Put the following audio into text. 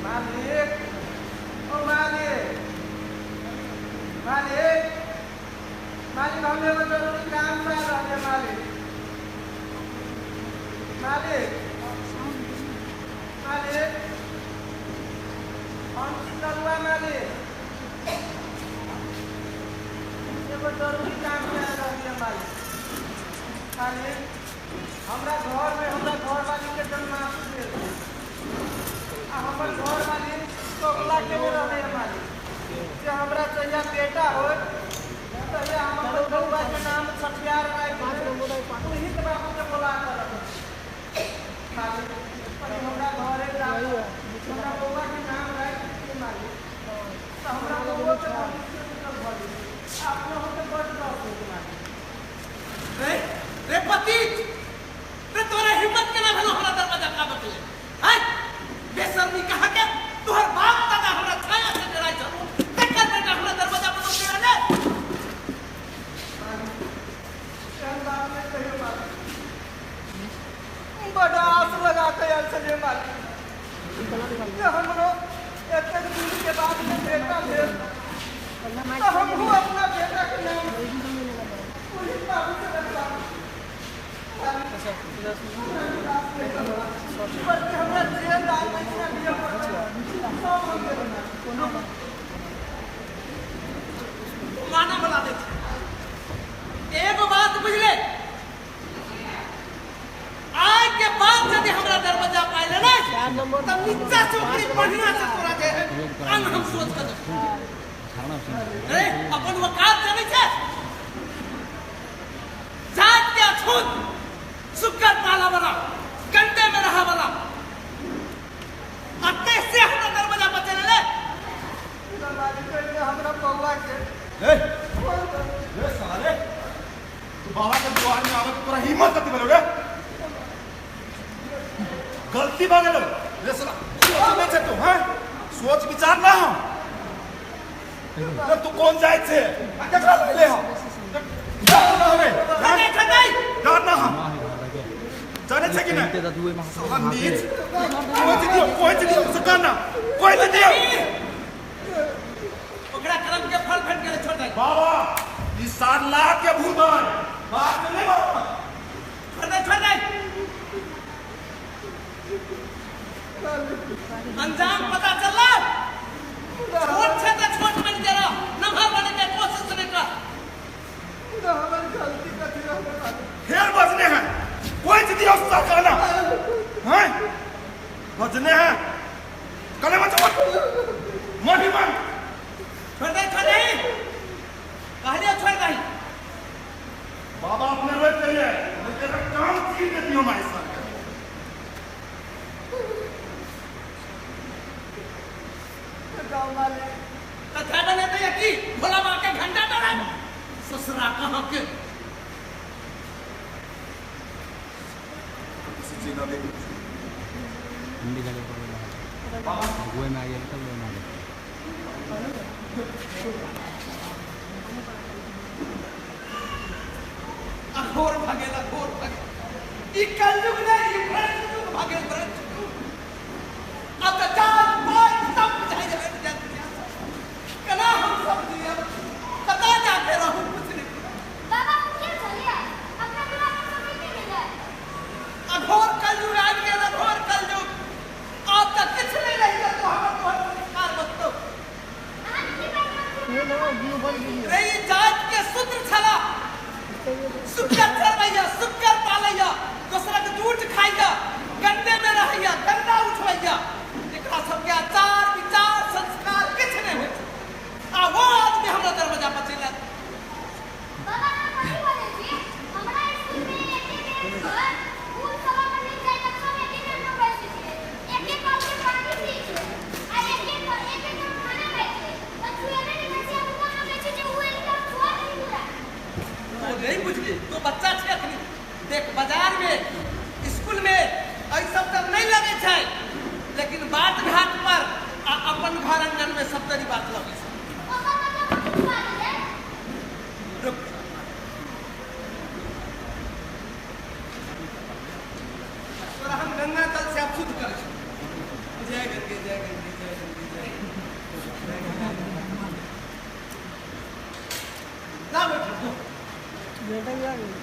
मालिक, ओ मालिक, मालिक, मालिक, हम एगो जरूरी काम से आयल रहलियै मालिक। मालिक, मालिक, हम छी कलुआ मालिक, एगो जरूरी काम से आयल रहलियै मालिक। मालिक, हमरा घरमे हमरा घरवालीके जन्माष्टमी भेल छै आ हमर घरवाली कबुला केने रहलै मालिक जे हमरा जहिया बेटा होय तहिया हम अपन बउआके नाम छठियार राखि पुरोहित बाबूके बोला कऽ रखब। मालिक, कनि हमरा घरे जा कऽ हमरा बउआके नाम राखि दितियै मालिक, तऽ हमरा बउओके भविष्य उज्जवल भऽ जेतै आ अपनहुके बड्ड लॉस होइत मालिक। रे रे पतित रे, तोरे हिम्मत केना भेलो हमरा दरवाजा पर आबऽ के लेल? हैं बेशर्मी कहाँ के, तोहर बाप दादा हमरा छाया से डराइ छल, तकर बेटा हमरा दरवाजा पर उतरे ले। एहन बात नहि कहियो मालिक, बड आस लगा कऽ आयल छलियै मालिक जे हमरो एतेक दिन के बाद में बेटा भेल तऽ हमहूँ अपना बेटाके नाम पुलिस बाबूसँ रखबा। बल्कि हमरा जे दान दक्षिणा दिअ पड़तै सब हम देबै मालिक। माना बना दे छै। एगो बात बुझले, आइ के बाद यदि हमरा दरवाजा पाइले ने तऽ नीचा से ओकरी बढ़िया से तोरा जे है अंग हम सोच के देखो। रे अपन वकात जानै छै, जात के अछूत, सुग्गर पाला वाला, गंदे में रहा वाला, आ कैसे हमरा दरवाजा पर चले ले? मालिक, हमरा बउआ के ए, ए साले, तू बाबा के द्वार में आवे के तोरा हिम्मत कति भेलो रे? गलती भऽ गेलो रे साला। सोच नहि छै तू, हैं? सोच विचार ना हो रे। तू कोन जाइत छै आ केकरा लैले हो? डर ना हमे, खतै खतै डर ना हम जाने छै कि नहि साला नीच। कोई दियो, कोई दियो सरकार ना, कोई दियो। ओकरा कर्म के फल भेट गेलै, छोड़ दे। बाबा, ई सार लाख के भूत है, बात में नहीं बाबा। छोड़ दे, छोड़ दे। अंजाम पता चलला। छोट छै तऽ छोट बनि के रह, नमहर बने के कोशिश नहि कर। हमर गलती कथी रहलै मालिक? फेर बजने हैं, कोई दियो सरकार ना हैं बजने हैं। कले बच्चा माफी मांग। छोड़ दे, छोड़ दे, कहलियो छोड़ दे। बाबा अपने रोक रही है, नहीं तेरा काम छीन देती हूँ मैं सर के। जाओ मालिक। कथा बने तो की भोला बाबा के घंटा डरा ससुरा कहाँ के। किसी चीज ना देखो। अघोर भगेल, अघोर भगेल, ई कलयुग नहि, ई भ्रष्ट युग भगेल, भ्रष्ट युग। अब तऽ जात पात सब बुझाइ जे हटि जायत दुनिया सँ। केना हम सब जियब, कतऽ जाके रहू, कुछ नहि बुझाइ। बाबा, के छलियै अपना दुआर पर समय के गेलै? अघोर कलयुग आबि गेल, अघोर कलयुग। आब तऽ किछु नहि रहि गेल तो हमर तोहर संस्कार बचतौ। अहाँ की बात रे ई जात के सूत्र छला, सुक्कर चरबैया, सुक्कर पालैया, दोसरक जूठ खाइया, गंदे में रहैया, गंदा उठबैया, एकरा सबके आचार विचार संस्कार किछु नहि होइ छै, आ वो आदमी हमरा दरवाजा पर चलि आयल। बाबा, अहाँ कथी बजै छी? हमरा स्कूल में एके बेंच पर कुल 1.25 जाय तक सब एके बेंच पर बैसै छियै, एके कप के पानी पियै छियै आ एके एके टाइम खाना खाइ छियै, तऽ छुएबे नहि करै छियै। आ अहाँ कहै छियै जे उ एलै तऽ हम छुआ देली पूरा। तो नहीं बुझली, तो बच्चा छै अखनी। देख, बाजार में, स्कूल में एहि सब तऽ नहि लगै छै, लेकिन बाट घाट पर आ अपन घर आंगन में सब तरी बात लगै छै। ओकर मतलब हम छुआ देलियै? रुक, तोरा हम गंगा जल से अशुद्ध करै छी। जय गंगे, जय गंगे, जय ना बैठो। बेटा।